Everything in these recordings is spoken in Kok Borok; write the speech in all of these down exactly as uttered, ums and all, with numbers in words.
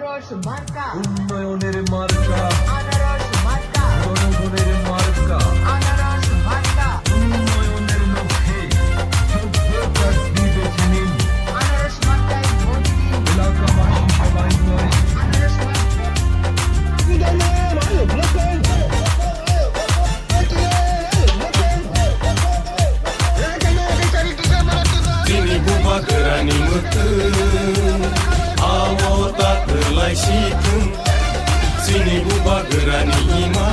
আনারস মার্কা। উন্নয়নের মার্কা। আনারস মার্কা। জনগণের মার্কা। আনারস মার্কা। উন্নয়নের লক্ষ্যে যোগ্য প্রার্থী বেছে নিন। আনারস মার্কায় ভোট দিন। এলাকাবাসী সবাই নয়। আনারস মার্কা। Chini bubagrani mwkhwng, abo ta kwlai si thung. Chini bubagrani ima,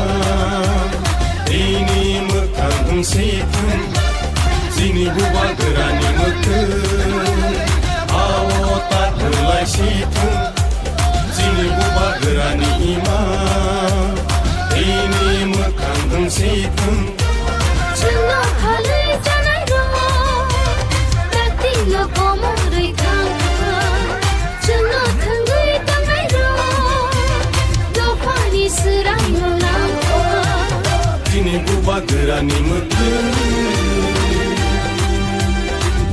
ini mwkhang wng si thung. Chini bubagrani mwkhwng, abo ta kwlai si thung. Chini bubagrani ima, ini mwkhang wng si thung. Chwngno khalwi chanai rok, taktikno komorwi thang thang. Chwngno thwngwi tangnai rok, dophani swrangno nang thang. Chini bubagrani mwkhwng.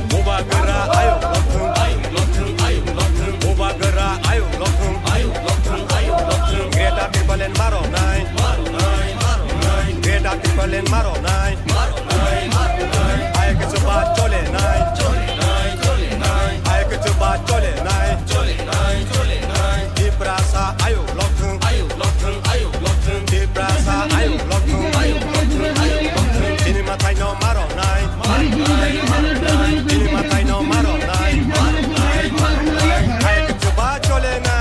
Bubagra ayuk lothung, ayuk lothung, ayuk lothung. Bubagra ayuk lothung, ayuk lothung, ayuk lothung. Greater Tipraland maro nai, maro nai, maro nai. Greater Tipraland maro nai, maro nai, maro nai. Ayuk chuba chole nai, chole nai, chole nai. Ayuk chuba chole nai, chole nai, chole nai. Tiprasa ayuk lothung, ayuk lothung, ayuk lothung. Tiprasa ayuk lothung, ayuk lothung, ayuk lothung. Chini mwtai no maro nai. Chini mwtai no maro nai. Hai, chuba chole nai.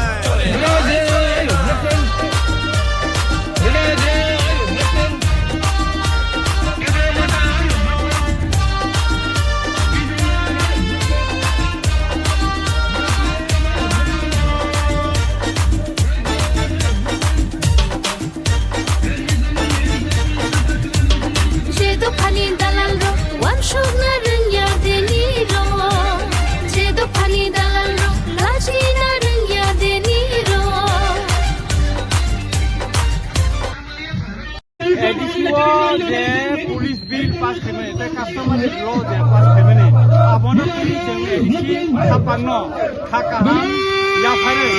Je dophani dalal rok wansukna rwngya deni rok, je dophani dalal rok lachina rwngya deni rok. A D C o je police bill pass khaimani tei customary law je pass khaimani, abono tini chwng A D C hapangno kha kaham yapharwi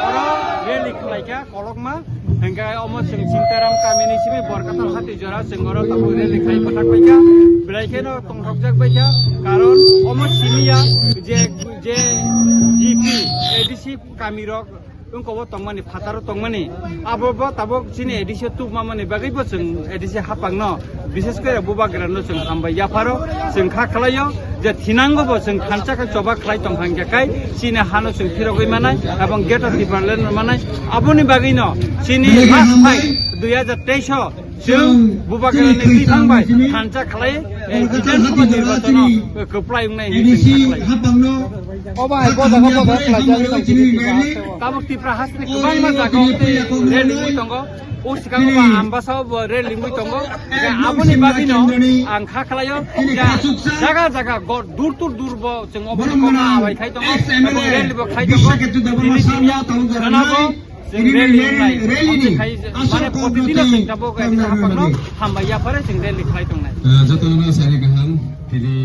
oro rally khlaikha. Kolokma hingke omo chwng Sintaram kamini simi Borkathal hati jora chwng oro tabuk rally khai kwthak paikha, belai kheno tongthokjak baikha, karon omo simi ya je, je G P A D C kamirok wngkha o tongmani, phataro tongmani, abo bo tabuk chini A D C o tubuma mani bagwi bo chwng A D C hapangno, bishes kore bubagrano chwng hambai yapharo, chwng kha khlaio. Je thinango bo chwng thansa khe choba khlai tong kha, hingkhe kai chini hano chwng phirogwi manai ebong Greater Tipraland manai. Aboni bagwino chini last fight dui hajar teis o chwng bubagrani twi thangbai thansa khlai, eh, Bidhan Sabha nirbachano, eh, kwplai wngnai hinwi chwng kha khlai. O bai, bo jaga bo jaga khlai jak tong sini Tipra haste o. Tabuk Tipra haste ni kwbangma jaga o tei rally wngwi tongo. O swkango bo Ambasa o bo rally wngwi tongo. Hingkhe aboni bagwino ang kha khlaio, ja-, jaga jaga go-, dur tur dur bo chwng obo ni kokno abai khai tongo, abo rally bo khai tongo. Tini chini jora no bo chwng rally wngnai. Omo khai mane protidino chwng tabuk kaisa hapangno hambai yaphare chwng rally khlai tongnai. Ah, jotono sari kaham, tini